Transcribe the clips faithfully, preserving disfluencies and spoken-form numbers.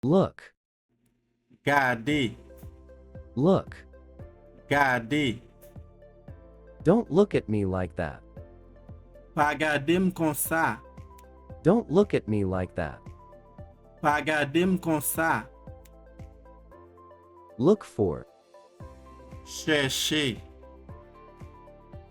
Look. Gade. Look. Gade. Don't look at me like that. Pa gade m konsa. Don't look at me like that. Pa gade m konsa. Look for. Chèche.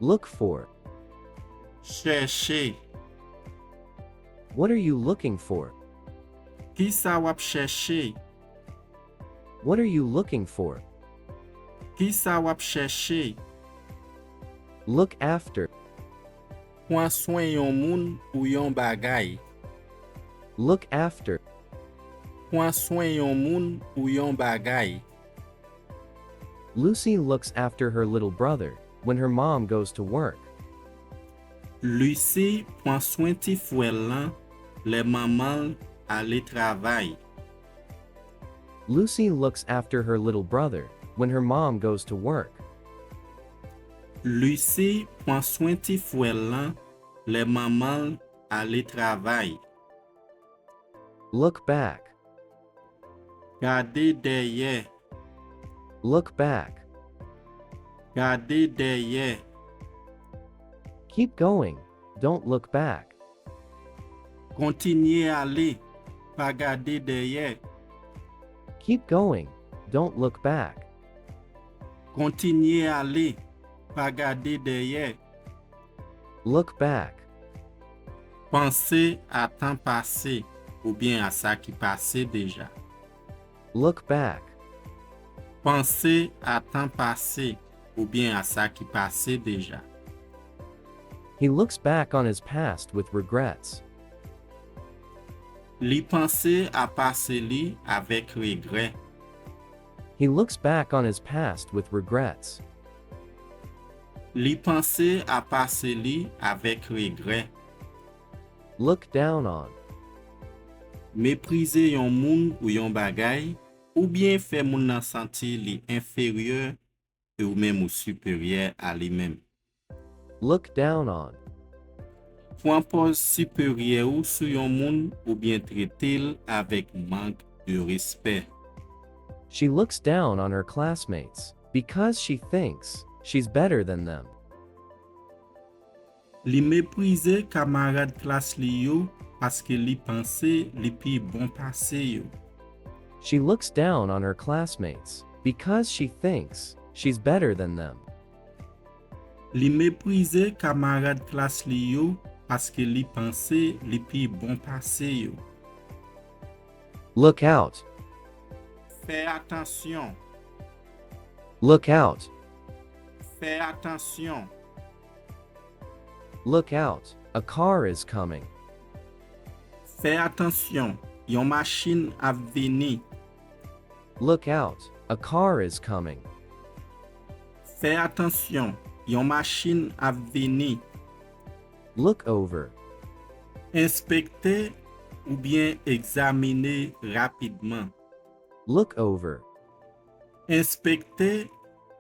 Look for. Chèche. What are you looking for? Kisa w ap chèche? What are you looking for? Kisa w ap chèche? Look after. Pran swen yon moun ou yon bagay. Look after. Pran swen yon moun ou yon bagay. Lucy looks after her little brother when her mom goes to work. Lucy pran swen ti frè l lan lè manman l ale travay. Lucy looks after her little brother when her mom goes to work. Lucy pran swen ti frè l lan lè manman l ale travay. Look back. Gade dèyè. Look back. Gade dèyè. Keep going. Don't look back. Kontinye ale. Pa gade dèyè. Keep going. Don't look back. Kontinye ale. Pa gade dèyè. Look back. Panse a tan pase oubyen a sa ki pase deja. Look back. Panse a tan pase oubyen a sa ki pase deja. He looks back on his past with regrets. Li panse a pase li avèk regrè. He looks back on his past with regrets. Li panse a pase li avèk regrè. Look down on. Meprize yon moun ou yon bagay, oubyen fè moun nan santi li enferyè e ou menm ou siperyè a li menm. Look down on. Pran pòz siperyè ou sou yon moun oubyen trete l avèk mank de respè. She looks down on her classmates because she thinks she's better than them. Li meprize kamarad klas li yo paske li panse li pi bon pase yo. She looks down on her classmates because she thinks she's better than them. Li meprize kamarad klas li yo paske li panse li pi bon pase yo. Look out. Fè atansyon. Look out. Fè atansyon. Look out. A car is coming. Fè atansyon. Yon machin ap vini. Look out. A car is coming. Fè atansyon. Yon machin ap vini. Look over. Enspekte oubyen egzamine rapidman. Look over. Enspekte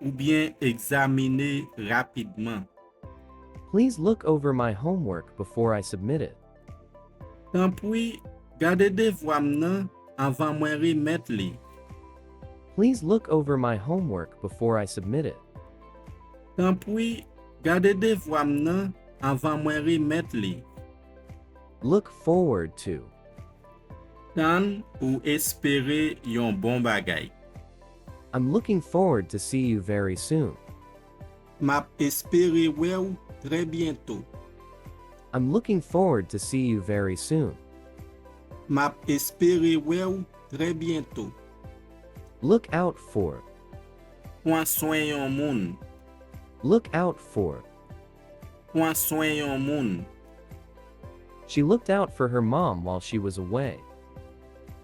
oubyen egzamine rapidman. Please look over my homework before I submit it. Tanpri, gade devwa m nan anvan mwen remèt li. Please look over my homework before I submit it. Tanpri, gade devwa m nan anvan mwen remèt li. Look forward to. Tann ou espere yon bon bagay. I'm looking forward to see you very soon. M ap espere wè w trè byento. I'm looking forward to see you very soon. M ap espere wè w trè byento. Look out for. Pran swen yon moun. Look out for. Pran swen yon moun. She looked out for her mom while she was away.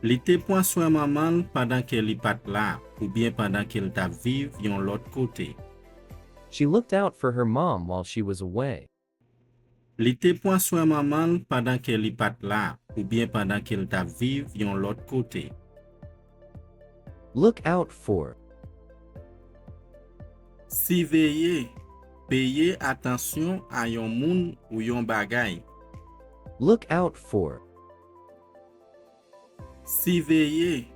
Li te pran swen manman l pandan ke li pa t la, oubyen pandan ke l t ap viv yon lòt kote. She looked out for her mom while she was away. Li te pran swen manman l pandan ke li pa t la, oubyen pandan ke l t ap viv yon lòt kote. Look out for. Siveye, peye atansyon a yon moun ou yon bagay. Look out for. Siveye,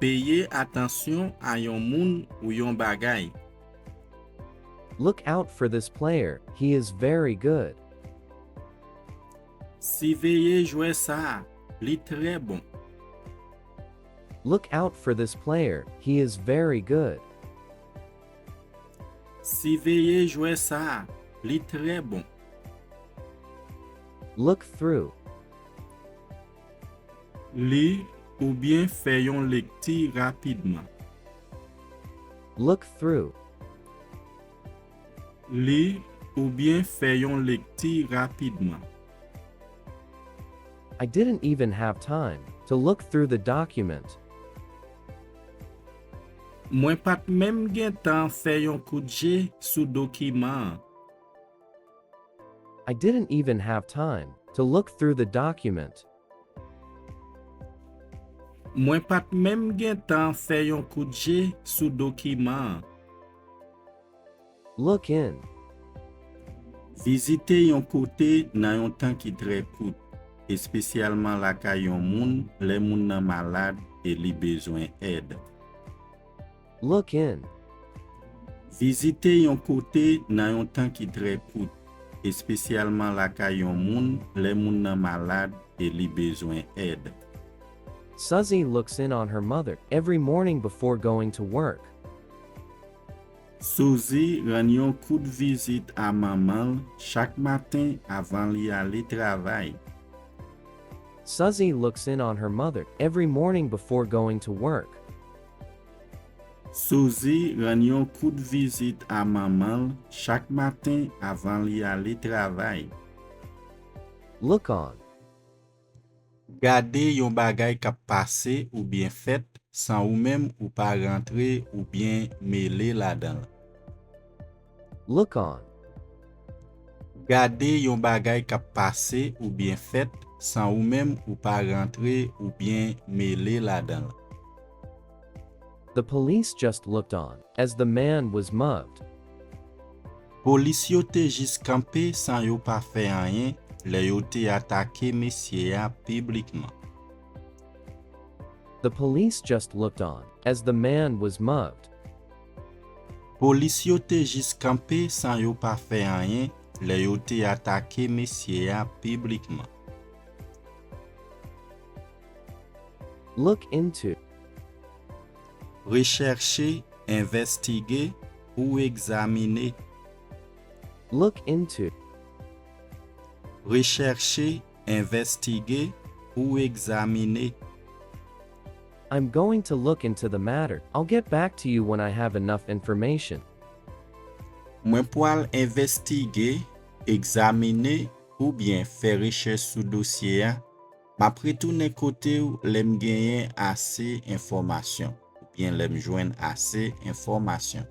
Peye atansyon a yon moun ou yon bagay. Look out for this player, he is very good. Siveye jwè sa a, li trè bon. Look out for this player, he is very good. Siveye jwè sa a, li trè bon. Look through. Li oubyen fè yon lekti rapidman. Look through. Li oubyen fè yon lekti rapidman. I didn't even have time to look through the document. Mwen pa t menm gen tan fè yon kout je sou dokiman an. I didn't even have time to look through the document. Mwen pa t menm gen tan fè yon kout je sou dokiman an. Look in. Vizite yon kote nan yon tan ki trè kout, espesyalman lakay yon moun lè moun nan malad e li bezwen èd. Look in. Vizite yon kote nan yon tan ki trè kout, espesyalman lakay yon moun lè moun nan malad e li bezwen èd. Suzy looks in on her mother every morning before going to work. Suzy rann yon kout vizit a manman l chak maten avan li ale travay. Suzy looks in on her mother every morning before going to work. Suzy rann yon kout vizit a manman l chak maten avan li ale travay. Look on. Gade yon bagay k ap pase oubyen fèt san ou menm ou pa rantre oubyen mele ladan l. Look on. Gade yon bagay k ap pase oubyen fèt san ou menm ou pa rantre oubyen mele ladan l. The police just looked on as the man was mugged. Polis yo te jis kanpe san yo pa fè anyen lè yo te atake mesye a piblikman. The police just looked on as the man was mugged. Polis yo te jis kanpe san yo pa fè anyen lè yo te atake mesye a piblikman. Look into. Rechèche, envèstige, ou egzamine. Look into. Rechèche, envèstige, ou egzamine. I'm going to look into the matter. I'll get back to you when I have enough information. Mwen pwal envèstige, egzamine, oubyen fè rechèch sou dosye a. M ap retounen kote w lè m genyen ase enfòmasyon, oubyen lè m jwenn ase enfòmasyon.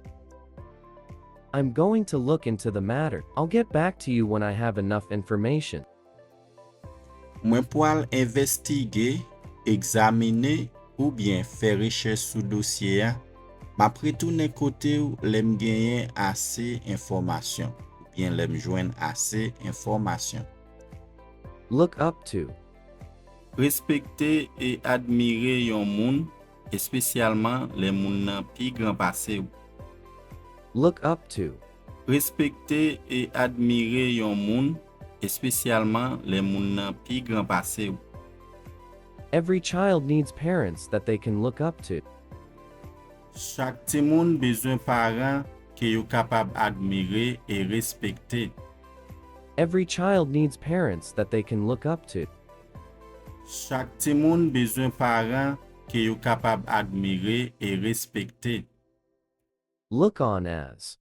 I'm going to look into the matter. I'll get back to you when I have enough information. Mwen pwal envèstige, egzamine, oubyen fè rechèch sou dosye a. M ap retounen kote w lè m genyen ase enfòmasyon, oubyen lè m jwenn ase enfòmasyon. Look up to. Respekte e admire yon moun, espesyalman lè moun nan pi gran pase w. Look up to. Respekte e admire yon moun, espesyalman lè moun nan pi gran pase w. Every child needs parents that they can look up to. Chak timoun bezwen paran ke yo kapab admire e respekte. Every child needs parents that they can look up to. Chak timoun bezwen paran ke yo kapab admire e respekte. Look on as.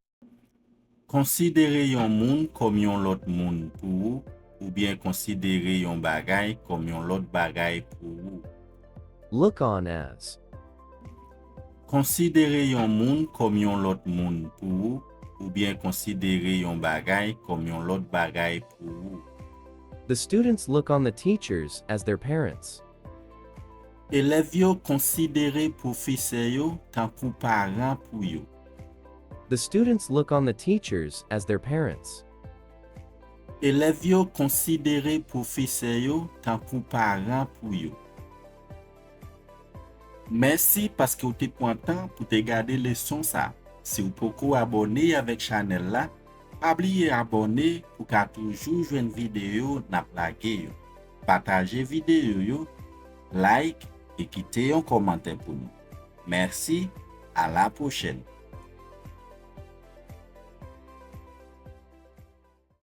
Konsidere yon moun kòm yon lòt moun pou ou, oubyen konsidere yon bagay kòm yon lòt bagay pou ou. Look on as. Konsidere yon moun kòm yon lòt moun pou ou, oubyen konsidere yon bagay kòm yon lòt bagay pou ou. The students look on the teachers as their parents. Elèv yo konsidere pwofesè yo tankou paran pou yo. The students look on the teachers as their parents. Elèv yo konsidere pwofesè yo tankou paran pou yo. Mèsi paske w te pran tan pou te gade leson sa. Si w poko abòne avèk chanèl la, pa bliye abòne pou ka toujou jwenn videyo n ap lage yo. Pataje videyo yo, like e kite yon kòmantè pou nou. Mèsi, a la pwochèn.